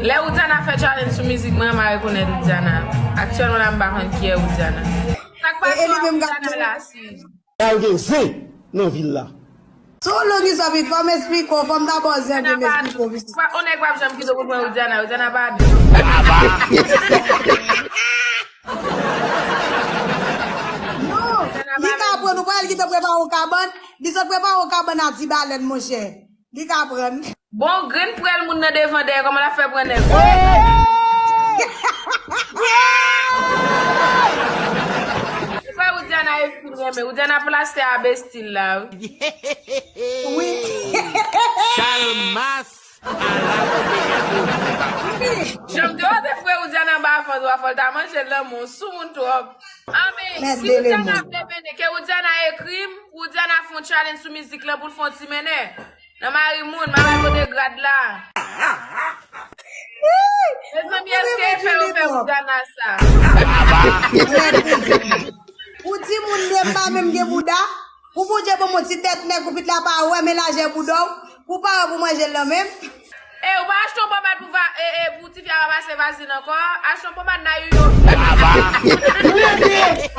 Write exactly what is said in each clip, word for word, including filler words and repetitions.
Lè Widiana fè challenge sou mizik, mwen, m a rekonèt Widiana. Aktyèlman la, m pa konn kiyè Widiana. Sa k pase a Widiana la, si? Al gen zen nan vil la. Sou long istwa, pi fò m esplike w, fò m dabò zen pou m esplike w, pi. On nèg p ap janm kite w pou pran Widiana, Widiana pa dous. Non, li ka pran, ou pa wè l gentan prepare yon kabann, li sot prepare yon kabann a ti balèn, monchè. Li ka pran. Bon, grenn prèl moun nan devan dèyè, kòman l ap fè pran nèg? Ou kwè Widiana e fin renmen? Widiana plastè a bestil la, wi. Wi. Chalmas ala kote gen koze papa. Jan m te wè te frè Widiana anba vant ou a, fò l ta manje l lanmou, sou moun twòp. Anben, si Widiana vle mennen, ke Widiana ekri m, Widiana fè yon challenge sou mizik lan pou l fè yon ti mennen. Nan mari moun, m a bay kote grad la. Mezanmi, èske e fè yo fè Widiana sa? Pou timoun de m pa menm gen bouda, pou Bondye ban m yon ti tèt nèg, pou pitit la pa wè men lajè bouda w, pou pa wè pou manje l nan menm. E, ou pa achte yon pòmad pou va, e, e, pou tifi a pa pase vazin ankò? Achte yon pòmad nan yoyo.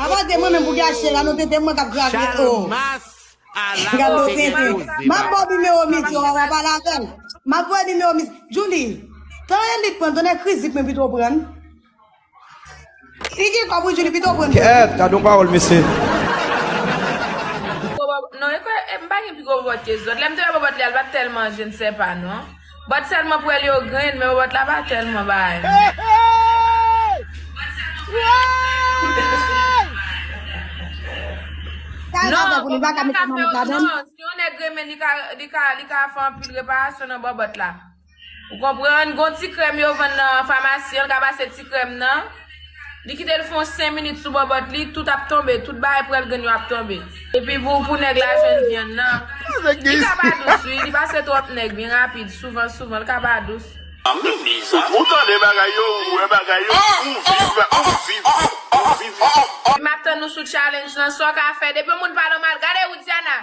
Apa de mwen menm pou ki achte la, non, tete mwen k ap grave, oh. Gad do tete. M ap ba w nimewo Midi, w a pale avè l. M ap voye nimewo Midi. Julie, tan elit pran, tonnè krizik men pito pran. Li gen kòb wi, Julie, pito pran. Kèt, gad yon pawòl, mesye. Non, e kwè, e, m pa gen pi gwo bòbòt ke zòt. Lè m te wè bòbòt li a, l pa t tèlman, je ne sais pas, non. Bòt sèlman pou èl yo grenn, men bòbòt la pa tèlman bay. Non, bòbòt la ka fè, non, si yon nèg renmen, li ka, li ka, li ka fè anpil reparasyon nan bòbòt la. Ou konprann? Gon ti krèm yo vann nan famasi an, l ka pase ti krèm nan. Li kite l fè yon senk minit sou bòbòt li, tout ap tonbe, tout bagay pral grenn yo ap tonbe. Epi pou, pou nèg la jwenn vyann nan, li ka pa dous, wi, li pase twòp nèg byen rapid, souvan, souvan, li ka pa dous. Ou, ou tande bagay yo, ou wè bagay yo, ou viv, ou viv, ou viv. M ap tann nou sou challenge lan, sa w ka fè, depi yon moun pale w mal, gade Widiana.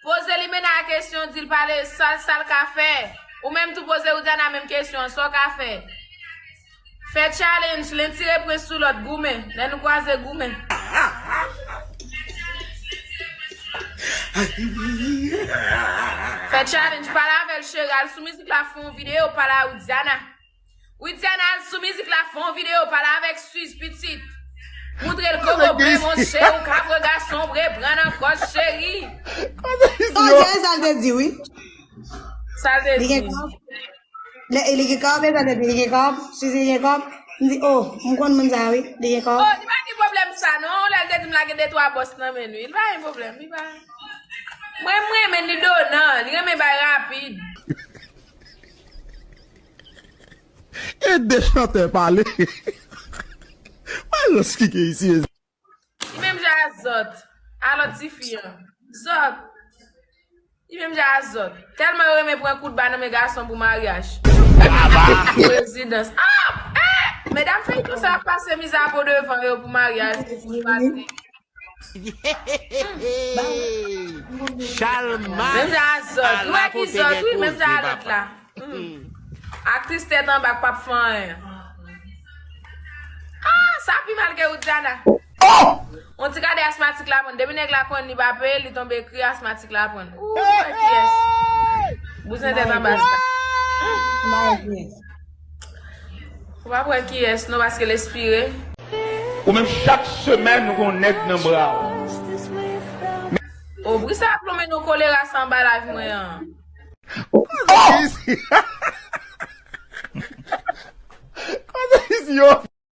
Poze Limena kesyon, di l pale sa, sa l ka fè. Ou menm tou poze Widiana menm kesyon an, sa w ka fè? Fè challenge, len tire pwen sou lòt, goumen. Lè nou kwaze, goumen. Fè challenge, pale avè l, cheri, al sou mizik la, fè yon videyo, pale a Widiana. Widiana al sou mizik la, fè yon videyo, pale avèk Suze pitit. Moutre l koko ble, monchè, ou ka pran gason, ou bre pran nan kòs, cheri. Sa w di, sa l te di, wi. Sa l te di. Li gen kòb. Lè, li gen kòb, e sa l te di, li gen kòb, Suze gen kòb. M di, oh, m konn moun sa, wi, li gen kòb. Oh, li pa gen pwoblèm sa, non, lè l te di m lage de twa bòs nan men l, wi. Li pa gen pwoblèm, li pa. Mwen, m renmen li donan, li renmen bay rapid. Ede chantè pale. Wè rans ki gen isi. Li menm jan a zòt. A lòt tifi an. Zòt. Li menm jan a zòt. Tèlman yo renmen pran kout ba nan men gason pou maryaj. Prezidans. Ah! Eh! Medam feyton sa ap pase miza po devan yo pou maryaj. Pou pase. Chalmas. Menm jan a zòt, wi, ala ki kote zòt, gen wi, menm koze, jan a lòt papa. La. Hmm. Aktris tèt anba k p ap fè anyen. Ah, sa pi mal ke Widiana. Oh! On ti gade asmatik la pran. Depi nèg la konn li pa peye, li tonbe kri asmatik la pran. Ou wè kiyès? Bouzen tèt anba sa. M pa wè kiyès. Ou pa wè kiyès, non, paske l espire. Ou menm chak semèn ou gon nèg nan bra w. O, bri sa ap lonmen nou kolera sa anba live mwen an. Oh!